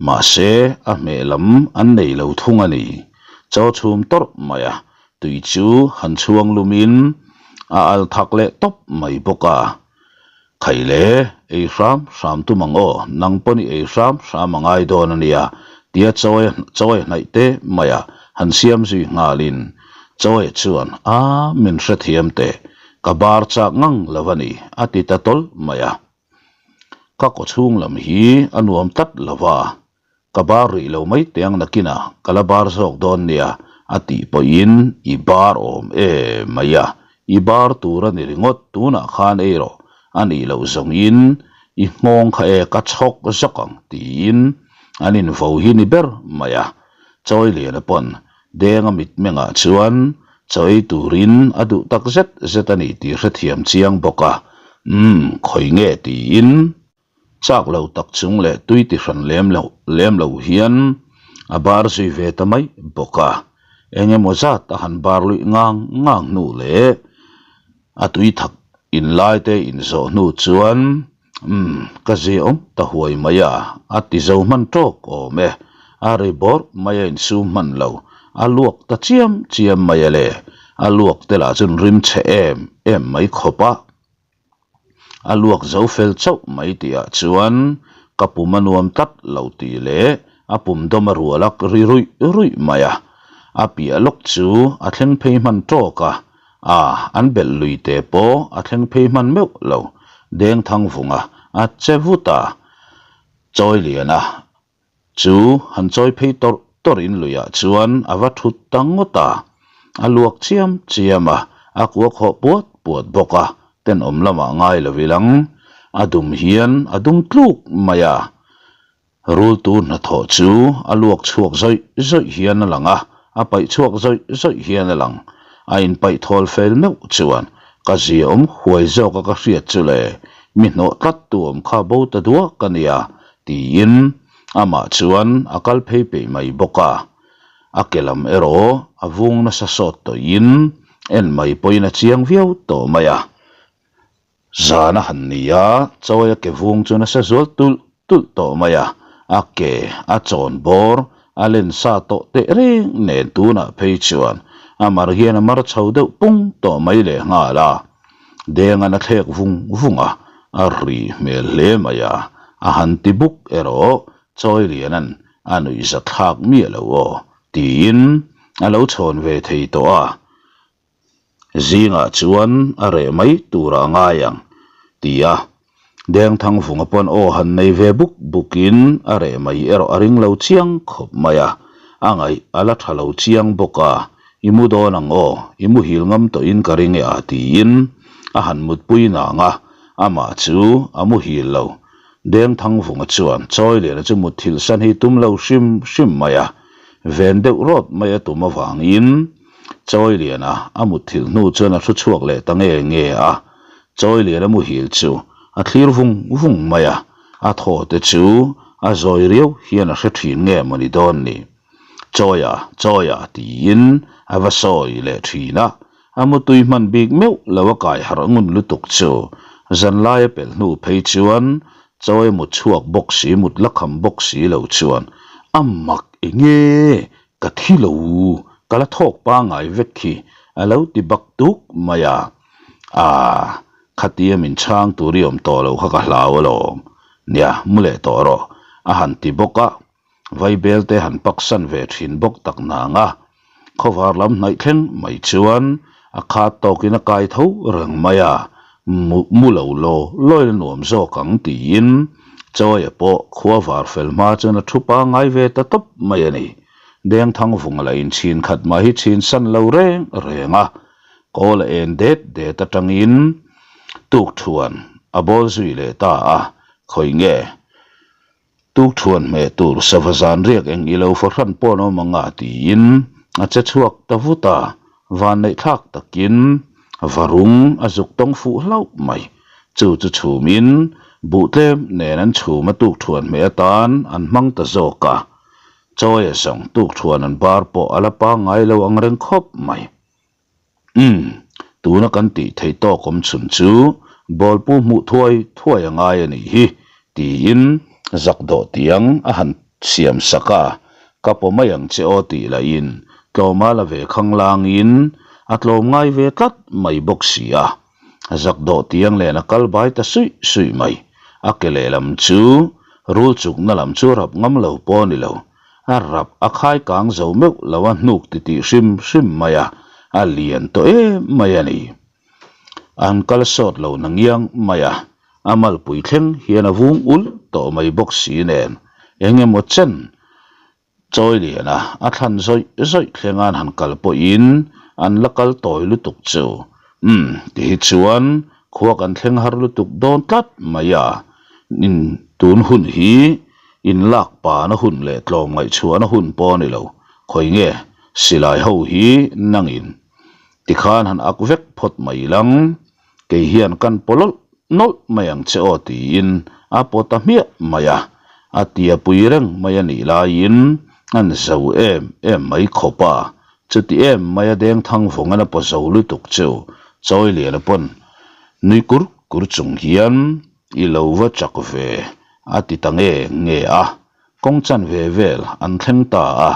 Mahse, a hmeh lam an nei lo thung a ni. Chaw chhum tawrh mai a, tui chu han chhuang lumin a al thak leh tawp mai bawk a. Khaile, ei hram hram tum ang aw, nang pawn i ei hram hram a ngai dawn a nia, tia chawi chawi hnaih te mai a han siam zui nghalin Chawia chuan, A, min hrethiam teh, Ka bar chak ngang lo a ni, a ti ta tawlh mai a. Ka kawchhung lam hi a nuam tlat lo va, ka bar rih lo mai teh ang nakinah ka la bar zawk dawn nia, a tih pawhin i bar awm e mai a, i bar tur a ni ringawt tunah khan ei rawh, a nih loh zawngin i nghawng kha e ka chhawk zawk ang tiin an invo hi ni ber mai a. Chawiliana pawn Denga mitmengah chuan chaw ei turin a duh tak zet zet a ni tih hrethiam chiang bawk a, Umm, khawi nge tiin chak lo tak chung leh tui ti hran lem lo lem lo hian a bar zui ve ta mai bawk a, eng emaw zat a han bar luih ngang ngang hnu leh a tui thak in lai te inzawh hnu chuan Umm, ka zi awm ta huai mai a, a ti zo hman tawk awm e. A ri bawrh mai a insum hman lo, a luak ta chiam chiam mai a le. A luak te lah chuan rim chhe em em mai khawp a. A luak zo fel chauh mai tihah chuan ka pum a nuam tlat lo tih leh a pum dawm a rual a ri ruih ruih mai a. A piah lawk chu a thleng phei hman tawk a, A, an belh lui te pawh a thleng phei hman meuh lo. Dengthangvunga a che vut a, Chawiliana chu han chawi phei tawrh tawrh in luiah chuan a va thut ta ngawt a, a luak chiam chiam a. A kua khawh puat puat bawk a, tenawm lamah ngai lo ilang. A dum hian a dum tluk mai a. Rultu hnathawh chu a luak chhuak zawih zawih hian a lang a, a paih chhuak zawih zawih hian a lang. A inpaih thawl fel meuh chuan ka zia awm huai zawk a ka hriat chu le, mi hnawh tlat tu awm kha bo ta duak a nia, tiin amah chuan a kal phei peih mai bawk a. A ke lam erawh a vung nasa sawt tawhin en mai pawhin a chiang viau tawh mai a. Zan a han ni a, chawi a ke vung chu nasa zual tulh tulh tawh mai a, a ke a chawn bawr a len sa tawh teh reng nen tunah phei chuan a mar hian a mar chho deuh pung tawh mai lehnghal a. Dengan a thlek vung vung a, a ri hmel hle mai a, a han ti buk erawh Chawi Lianan a nuihza thlak miah lo aw tiin a lo chhawn ve thei tawh a, zingah chuan a reh mai turah a ngai ang ti a, Dengthangvunga pawn aw han nei ve buk bukin a reh mai erawh a ring lo chiang khawp mai a, a ngaih a la tha lo chiang bawk a, I mu dawn ang aw, i muhil ngam tawhin ka ring e a tiin a han mutpui nang a, amah chu a muhil lo. Dengthangvunga chuan Chawiliana chu mutthilh san hi tum lo hrim hrim mai a, ven deuh rawt mai a tum avangin Chawiliana a mutthilh hnu chuan a thu chhuak leh ta nge nge a, Chawiliana muhil chu a thlir vung vung mai a, a thaw te chu a zawi riau hian a hre thin nge mawni dawn ni. Chawia, Chawia tiin a va sawi leh thin a, a mutui hman bik meuh lo a kai harh ngun lutuk chu zanlai a pelh hnu phei chuan Chawia mut chhuak bawk si mut la kham bawk si lo chuan a mak enge Ka thi lo, ka la thawk pangai vek khi a lo ti bak tuk mai a. Aaa, khatia min chhang tur i awm tawh lo kha ka hlau alawm. Nia, mu leh tawh rawh, a han ti bawk a. Vaibel te han paksan ve thin bawk tak nang a. Khawvar lam hnaih thleng mai chuan a khat tawkin a kai tho reng mai a. Mu mu lo law lawi la nuam zawk ang tiin Chawia pawh khua var fel hma chuan a thu pangai ve ta tawp mai a ni. Dengthangvunga la inchhin khat mah hi chhin san lo reng reng a, kawl a en det det atangin tukthuan a bawl zui leh ta a, khawi nge? Tukthuan hmeh tur sava zan riak eng ilo fahran pawh an awm ang a tiin a che chhuak ta vut a, vanneih thlak takin varung a zuk tawng fuh hlauh mai. Chu chu chhumin buh tlem nen an chhum a tukthuan hmeh atan an hmang ta zawk a, Chawia zawng tukthuan an bar pawh a la pangngai lo ang reng khawp mai. Umm, tuna kan tih theih tawk awm chhun chu bawlpu hmuh thuai thuai a ngai a nih hi, tiin zak dawh tiang a han siam sak a, ka paw mai ang che aw tih lahin tlawma la ve khang langin a tlawm ngai ve tlat mai bawk si a, zak dawh tiang len a kal bai ta suih suih mai, a ke lehlam chu rul chukna lam chu rap ngam lo pawh a ni lo. A rap a khai kang zo meuh lo a hnuk ti tih hrim hrim mai a, a lian tawh em mai a ni. An kal sawt lo na ngiang mai a, a malpui thleng hian a vung ulh tawh mai bawk si nen eng emaw chen chawi lian a, a thlan zawih zawih thleng an han kal pawhin an la kal tawi lutuk chu. Umm, ti hi chuan khua kan thleng har lutuk dawn tlat mai a, in tun hun hi In lak pana hun leh tlawm ngaihchhuahna hun pawh a ni lo. Khawi nge silai ho hi nangin tikhan han ak vek phawt mai lang, kei hian kan paw lawlh nawlh mai ang che aw tiin a paw ta hmiah mai a. A tia pui reng mai a nih laiin an zo em em mai khawp a. Chuti em mai a dengthang vawng an a paw zo lutuk chu Chawiliana pawn nui kur kur chung hian I lo va chak ve, a ti ta nge nge a. Kawng chan ve vel an thleng ta a.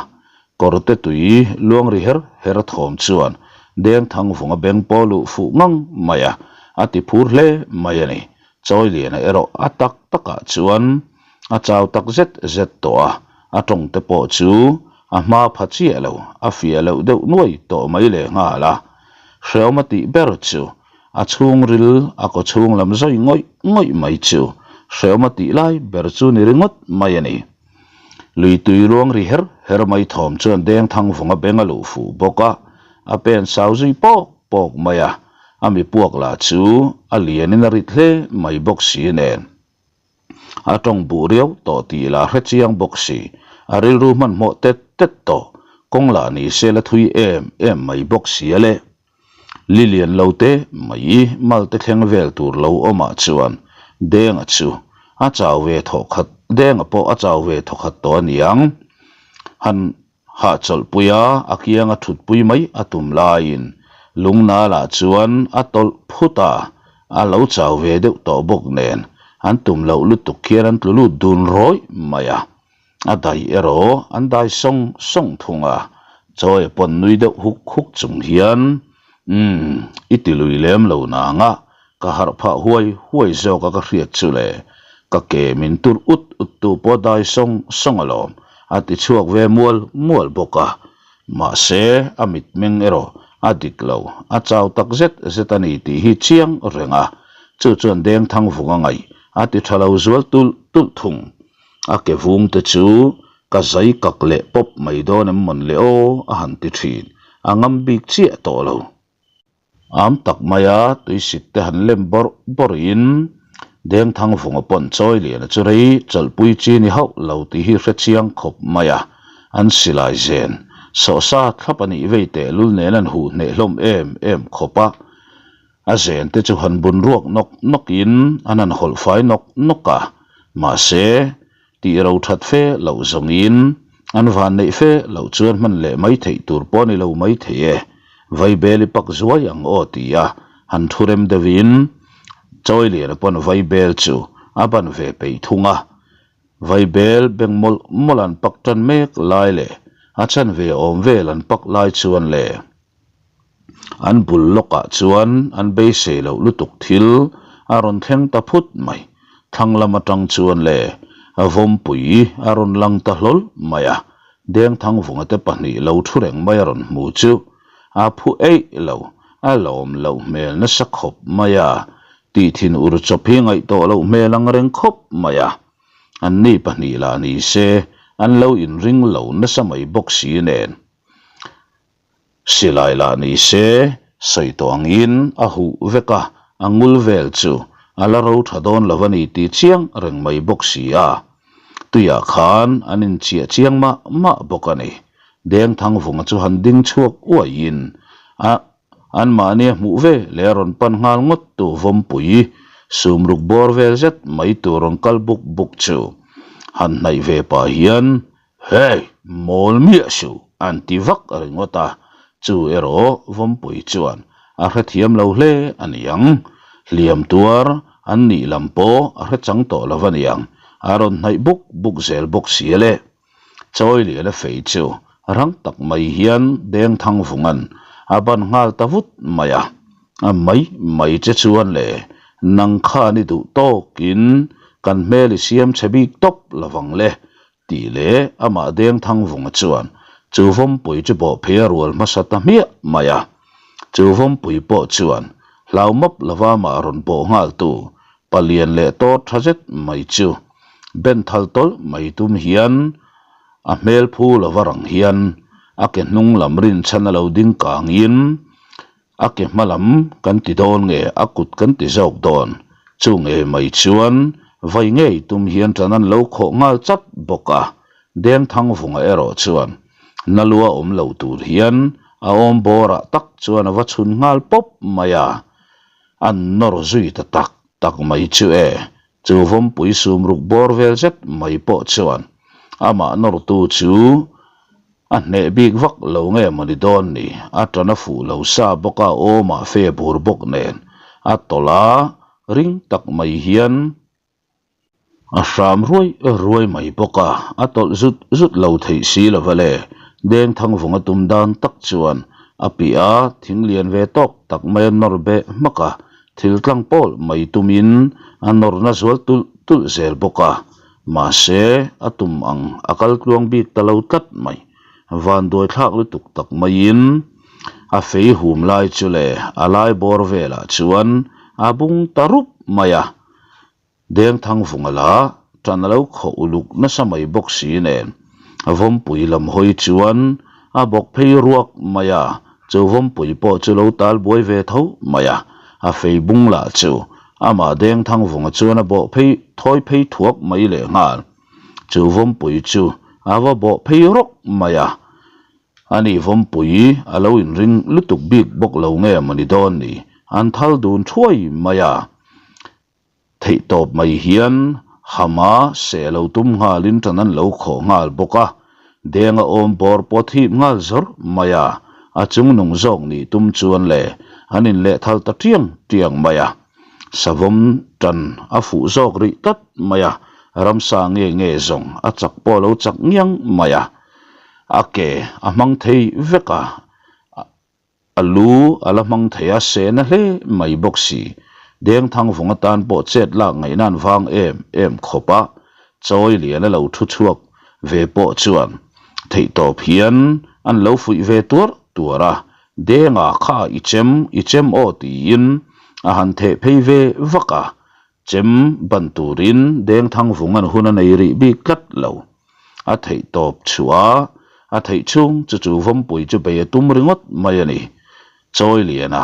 Kawrte tui luang ri her her thawm chuan Dengthangvunga beng pawh luh fuh ngang mai a, a ti phur hle mai a ni. Chawiliana erawh a tak takah chuan a chau tak zet zet tawh a, a tawngte pawh chu a hma pha chiah lo, a fiah loh deuh nuai tawh mai lehnghal a. Hreawm a tih ber chu A chhungril a kaw chhung lam zawi ngawih ngawih mai chu hrehawm a tih lai ber chu ni ringawt mai a ni. Lui tui ruang ri her her mai thawm chuan Dengthangvunga beng a luh fuh bawk a, a pen sau zui pawk pawk mai a, a mi puak lah chu a lianin a rit hle mai bawk si nen. A tawng buh riau tawh tih lah hre chiang bawk si, a rilru hmanhmawh tet tet tawh, kawng lah ni se la thui em em mai bawk si a le. Lilian lo te mai malte thleng vel tur lo awmah chuan Denga chu a chau ve thawh khat Denga pawh a chau ve thaw khat tawh a niang. Han hahchawlhpui a, a kianga thutpui mai a tum laiin Lungnala chuan a tawlh phut a, a lo chau ve deuh tawh bawk nen an tum loh lutuk khian an tlu lut dun rawih mai a. A dai erawh an dai sawng sawng thung a, Chawia pawn nui deuh huk huk chung hian, Umm, i ti lui lem lo nang a, ka harh phah huai huai zawk a ka hriat chu le, ka ke min tur ut ut tu pawh dai sawng sawng alawm, a ti chhuak ve mual mual bawk a. Mahse, a mitmeng erawh a dik lo, a chau tak zet zet a ni tih hi chiang reng a, chu chuan Dengthang vung a ngaih a ti tha lo zual tulh tulh thung. A ke vung te chu ka zai kak leh pawp mai dawn em mawn le aw a han ti thin, a ngam bik chiah tawh lo. Am tak maia tuisik te han lem bawrh bawrhin Dengthang vunga pawn chawi liana chu rei chawlhpui chi ni hauh lo tih hi hre chiang khawp mai a, an silai zen sawhsa thlap a nih vei tehlul nen an huh hneh hlawm em em khawp a. A zen te chu han bun ruak nawk nawk in an han hawlh fai nawk nawk a, mahse tih ro that fe loh zawng in an van neih fe loh chuan hman leh mai theih tur pawh a ni lo mai thei e, Vaibel i pak zuai ang aw ti a han thu rem deuh in Chawiliana pawn Vaibel chu a ban ve peih thung a, Vaibel beng mawlh mawlh an pak tan mek lai leh a chanve awm vel an pak lai chuan le. An bul lawkah chuan an beisei loh lutuk thil a rawn thleng ta phut mai. Thlang lam atang chuan le Vawmpui a rawn lang ta hlawl mai a, Dengthangvunga te pahnih lo thu reng mai a rawn hmu chu a phu eih lo, a lawm loh hmel nasa khawp mai a, tih thin ur chawp hi ngaih tawh loh hmel ang reng khawp mai a. Anni pahnih lah ni se an lo inring lo nasa mai bawk si nen. Silai lah ni se, sawi tawh angin a huh vek a, a ngul vel chu a la ro tha dawn lo a ni tih chiang reng mai bawk si a. Tuiah khan an inchiah chiang mah mah bawk a ni. Dengthangvunga chu han ding chhuak uaiin a anmahni a hmuh ve leh a rawn pan nghal ngawt tu Vawmpui sumruk bawr vel zet mai tur rawn kal buk buk chu han hnaih ve pah hian Hey! Mawl miah suh! An ti vak ringawt a, chu erawh Vawmpui chuan a hrethiam lo hle a ni ang. Hliam tuar an nih lam pawh a hre chang tawh lo a ni ang, a rawn hnaih buk buk zel bawk si a le. Chawi lian a fei chu rang tak mai hian Dengthang vungan a ban nghal ta vut mai a, A mai mai che chuan le nang khan i duh tawkin kan hmel i siam chhe bik tawp lovang le Tih leh amah Dengthangvunga chuan chu Vawmpui chu bawhphei a rual hmasa ta hmiah mai a. Chu Vawmpui pawh chuan hlau map lova amah rawn bawh nghaltu palian leh tawr tha zet mai chu ben thal tawlh mai tum hian a hmel phu lova rang hian a ke hnung lam rinchhan a lo ding kangin A ke hma lam kan ti dawn nge a kut kan ti zawk dawn? Chu nge mai chuan vai ngei tum hian ṭan an lo khawh nghal chat bawk a, Dengthangvunga erawh chuan na lua awm lo tur hian a awm bawrah tak chuan a va chhun nghal pawp mai a, an nawr zui ta tak tak mai chu e, chu Vawmpui sumruk bawr vel zet mai pawh chuan amah nawrtu chu A hneh bik vak lo nge mawni dawn ni, a tan a fuh lo sa bawk a, awmah fe bur bawk nen a tawlh a, ring tak mai hian a hram ruai ruai mai bawk a, a tawlh zut zut lo theih si lo va le, Dengthangvung a tum dan tak chuan a piah a, thing lian ve tawk tak mai a nawr beh hmak a, thil tlang pawl mai tumin a nawrna zual tulh tulh zel bawk a. Mahse, a tum ang a kal tluang bik ta lo tlat mai. Vanduai thlak lutuk tak maiin a fei hum lai chu le a lai bawr velah chuan a bung ta rup mai a. Dengthangvunga lah tan a lo khawh uluk nasa mai bawk si nen Vawmpui lam hawi chuan a bawk phei ruak mai a. Chu Vawmpui pawh chu lo tal buai ve tho mai a, a fei bung lah chu amah Dengthangvunga chuan a bawh phei thawi phei thuak mai lehnghal. Chu Vawmpui chu a va bawh phei rawk mai a, ani Vawmpui a lo inring lutuk bik bawk lo nge mawni dawn ni, an thal dun thuai mai a. Theihtawp mai hian Hama seh lo tum nghalin ṭan an lo khawh nghal bawk a, Denga awm bawr pawh thip nghal zawr mai a, a chung nung zawk nih tum chuan le an inlehthal ta ṭiang ṭiang mai a. Savawm ṭan a fuh zawk rih tlat mai a, ramsa nge nge zawng a chak pawh lo chak ngiang mai a, a ke a hmang thei vek a, A lu a la hmang thei a, sehna hle mai bawk si. Dengthangvung atan pawh chet lak ngaihna an vang em em khawp a, chawi lian a lo thu chhuak ve pawh chuan theihtawp hian an lo fuih ve tuar tuar a, Denga kha i chem, i chem aw tiin a han theh phei ve vak a, Chem ban turin Dengthangvung an hun a nei rih bik tlat lo. A theih tawp chhuah a, a theih chhung chu chu Vawmpui chu bei a tum ringawt mai a ni. Chawiliana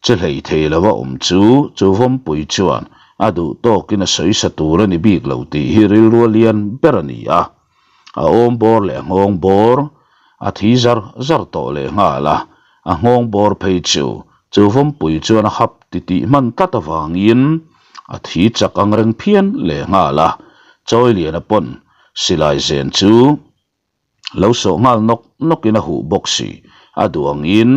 che hlei thei lova awm chu chu Vawmpui chuan a duh tawkin a sawisa tur a ni bik lo tih hi rilru a lian ber a ni a. A awm bawr leh a nghawng bawr a thi zar zar tawh leh nghal a, a nghawng bawr phei chu chu Vawmpui chuan a hap titih hman tlat avangin a thi chak ang reng phian leh nghal a, Chawiliana pawn silai zen chu lo sawh nghal nawk nawkin a huh bawk si, a duh angin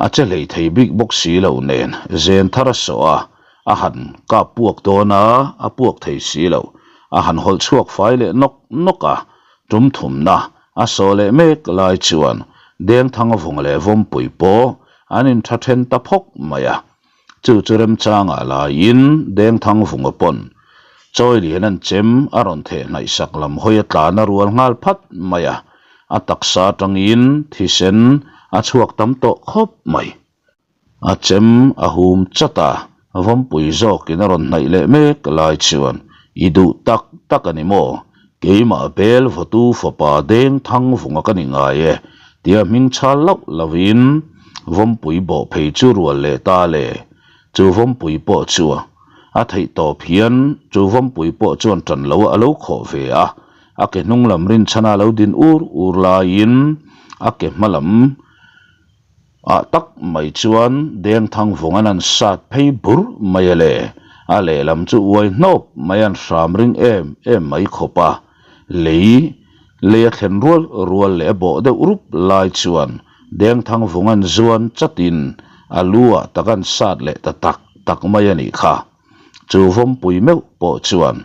A che hlei thei bik bawk si lo nen zen thar a sawh a, a han kap puak dawn a, a puak thei si lo. A han hawlh chhuak fai leh nawk nawk a, tum thumna a sawh leh mek lai chuan Dengthanga vung leh Vawmpui pawh an intha then ta phawk mai a. Chu chu remchangah laiin Dengthang vunga pawn Chawilian an chem a rawn theh hnaihsak lam hawi a tlan a rual nghal phat mai a, a taksa atangin thisen a chhuak tam tawh khawp mai. A chem a hum chat a, Vawmpui zawkin a rawn hnaih leh mek lai chuan i duh tak tak a ni maw? Keimah bel vawtu fapa Dengthang vunga ka ni ngai e tia hming chhal loh lovin Vawmpui bawh phei chu rual leh ta le. Chu Vawmpui pawh chu a theih tawp hian chu Vawmpui pawh chuan tan lo a lo khawh ve a, a ke hnung lam rinchhana lo din ur ur laiin a ke hma lam Ah tak mai chuan Dengthang vawng an an sat phei bur mai a le, a lehlam chu uai hnawp mai an hram ring em em mai khawp a, lei lei a thlen rual rual leh a bawh deuh rup lai chuan Dengthang vawng an zuan chatin a lu ah tak an sat leh ta tak tak mai a nih kha. Chu Vawmpui meuh pawh chuan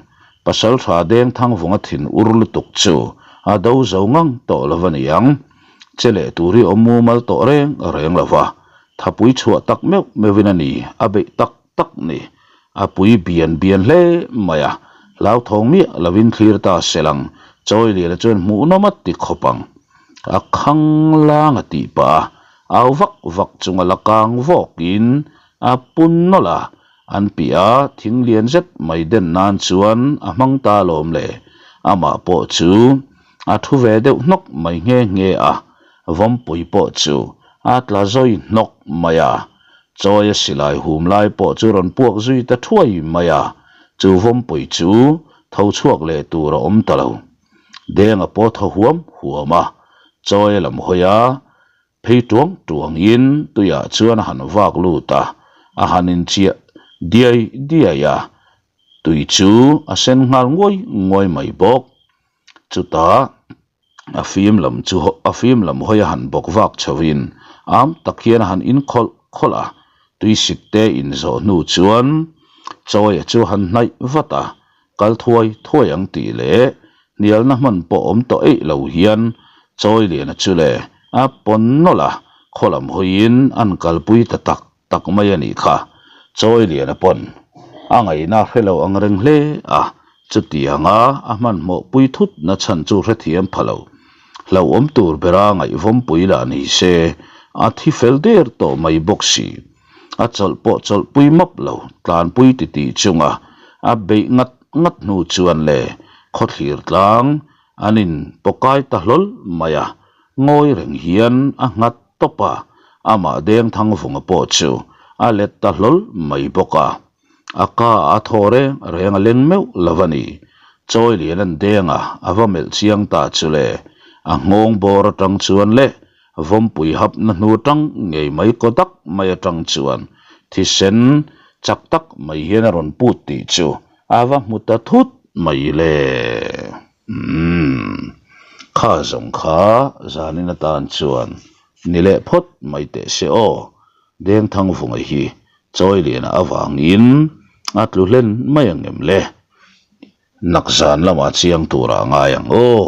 Pasaltha Dengthangvunga thin ur lutuk chu a do zo ngang tawh lo a ni ang. Che leh tur hi awm mumal tawh reng reng lo va, thapui chhuah tak meuh meuhin a ni a beih tak tak ni. A pui bian bian hle mai a, hlauthawng miah lovin thlir ta se lang, Chawiliana chuan hmuhnawm a ti khawp ang. A khang lang a tih pah a, au vak vak chunga la kang vawkin A pun nawlh a, an piah a thing lian zet mai den nan chuan a hmang ta alawm le. Amah pawh chu a thu ve deuh hnawk mai nghe nghe a, Vawmpui pawh chu a tla zawi hnawk mai a. Chawi a silai hum lai pawh chu rawn puak zui ta thuai mai a, chu Vawmpui chu tho chhuak leh tur a awm ta lo. Denga pawh thaw huam huam a, Chawi a lam hawi a, Phei tuang tuangin tuiah chuan a han vak lut a, a han inchiah diai diai a, tui chu a sen nghal nguai nguai mai bawk. Chutah a fim lam chu a fim lam hawi a han bawk vak chhoin am tak hian a han inkhawlh khawlh a, tui sik te inzawh hnu chuan Chawia chu a han hnaih vat a, Kal thuai thuai ang tih leh hnialna hman pawh awm tawh eih lo hian Chawiliana chu le a pawn nawlh a, khaw lam hawiin an kalpui ta tak tak mai a nih kha. Chawiliana pawn a ngaihna hre lo ang reng hle a, chutianga a hmanhmawh pui thut na chhan chu hrethiam pha lo. Hlauhawm tur bera ngaihvawmpui lah ni se a thi fel der tawh mai bawk si. A chawlh pawh chawlhpui map lo, tlanpui titih chunga a beih ngat ngat hnu chuan le khawthlir tlang an in pawkai ta hlawl mai a, ngawi reng hian a nghat tawp a. Amah Dengthangvunga pawh chu a let ta hlawl mai bawk a. A ka a thaw reng reng a leng meuh lo a ni. Chawi lian an deng a, a va melh chiang ta chu le. A nghawng bawr atang chuan leh vawmpui hapna hnu atang ngei mai kaw tak mai atang chuan thisen chak tak mai hian a rawn put tih chu a va hmu ta thut mai le. Umm. Kha zawng kha zanin atan chuan ni leh phawt mai teh se aw. Dengthangvunga hi Chawiliana avangin a tlu hlen mai ang em le? Nakzan lamah chiang turah a ngai ang aw.